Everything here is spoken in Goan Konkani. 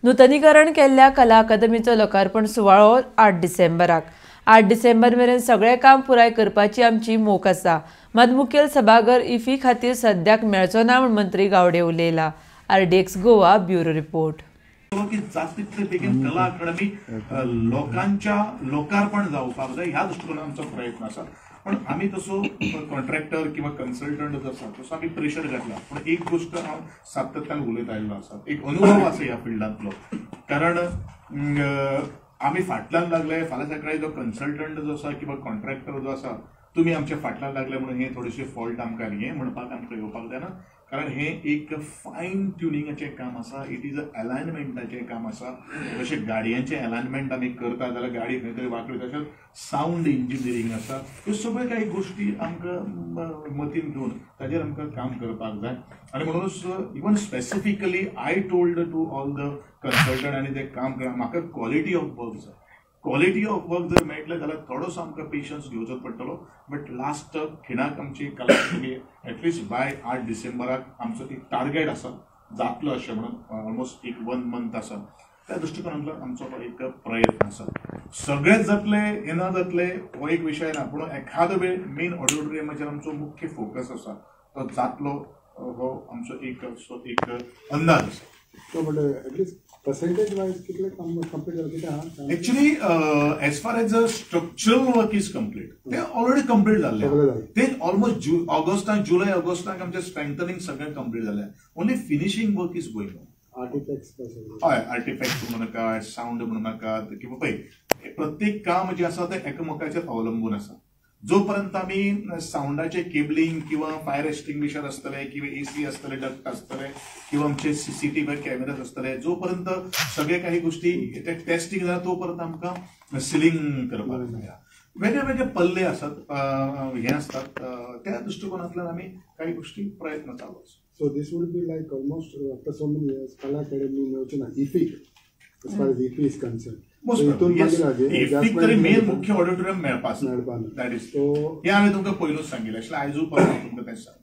नूतनीकरण केल्ल्या कला अकादमीचो लोकार्पण सुवाळो 8 डिसेंबराक. 8 डिसेंबर मेरेन सगळें काम पुराय करपाची आमची मोख आसा. मात मुखेल सभाघर इफी खातीर सद्याक मेळचो ना म्हूण मंत्री Gawade उलयला. RDX Goa bureau report. की जात तितले बेगीन कला अकादमी लोकांच्या लोकार्पण जावपाक जाय ह्या दृष्टिकोनान आमचो प्रयत्न आसा. पण आमी तसो कॉन्ट्रॅक्टर किंवा कन्सल्टंट जो आसा तसो आमी प्रेशर घातला. पण एक गोष्ट हांव सातत्यान उलयत आयिल्लो आसा, एक अनुभव आसा ह्या फिल्डांतलो, कारण आमी फाटल्यान लागले. फाल्यां सकाळी जो कन्सल्टंट जो आसा किंवा कॉन्ट्रॅक्टर जो आसा तुमी आमच्या फाटल्यान लागले म्हणून हे थोडेशे फॉल्ट आमकां हे म्हणपाक आमकां येवपाक जायना, कारण हे एक फायन ट्युनिंगाचें काम आसा, it is a अलायनमेंटाचें काम आसा. जशें गाडयांचें अलायनमेंट आमी करता जाल्यार गाडी खंय तरी वांकडी, तशेंच सावंड इंजिनियरींग आसा. ह्यो सगळ्यो काही गोश्टी आमकां मतीन घेवन ताजेर आमकां काम करपाक जाय. आनी म्हणूनच even specifically I told to all the consultant आनी ते काम करप, म्हाका क्वॉलिटी ऑफ वर्क जाय. क्वॉलिटी ऑफ वर्क जर मेळटलें जाल्यार थोडोसो आमकां पेशन्स घेवचो पडटलो, बट लास्ट खिणाक आमची कला अकादमी एटलिस्ट बाय 8 डिसेंबराक आमचो एक टार्गेट आसा जातलो अशें म्हणून, ऑलमोस्ट एक 1 मंथ आसा. त्या दृश्टिकोनांतल्यान आमचो एक प्रयत्न आसा. सगळेच जातले हे ना जातले हो एक विशय ना, पूण एखादो वेळ मेन ऑडिटोरियमाचेर आमचो मुख्य फोकस आसा तो जातलो हो आमचो एक एक अंदाज आसा. So, but at least percentage wise कितले काम कंप्लीट जालें कितें आहा? Actually as far as a structural work is complete, ते ऑलरेडी कंप्लीट जाल्ले, ते ऑलमोस्ट ऑगस्टाक, जुलय ऑगस्टाक आमचें स्ट्रेंथनिंग सगळें कंप्लीट जालें. Only finishing work is going on. Artifacts, हय, आर्टिफॅक्ट्स म्हणू नाका, सावंड म्हणू नाका, किंवा पळय प्रत्येक काम जें आसा तें एकामेकाचेर अवलंबून आसा. जोपर्यंत आमी सावंडाचे केबलिंग किंवा फायर एक्सटिंग्विशर आसतले किंवा एसी आसतले, डक्ट आसतले किंवा आमचे सीसीटीव्ही कॅमेराज आसतले, जोपर्यंत सगळे काही गोष्टी ते टेस्टिंग जाता तोपर्यंत आमकां सिलिंग करपाक मेळटा. वेगळे वेगळे पल्ले आसात, हे आसतात, त्या दृश्टिकोनांतल्यान आमी काही गोष्टी प्रयत्न चालू आसा. So this would be like almost after so many years Kala Academy मेळची ना IFFI, as far as IFFI is concerned. इफ्फीक तरी मेन मुख्य ऑडिटोरियम मेळपा आसा. That is, हें हांवें तुमकां पयलूच सांगिल्लें, आयजूय परत तुमकां तें सांग.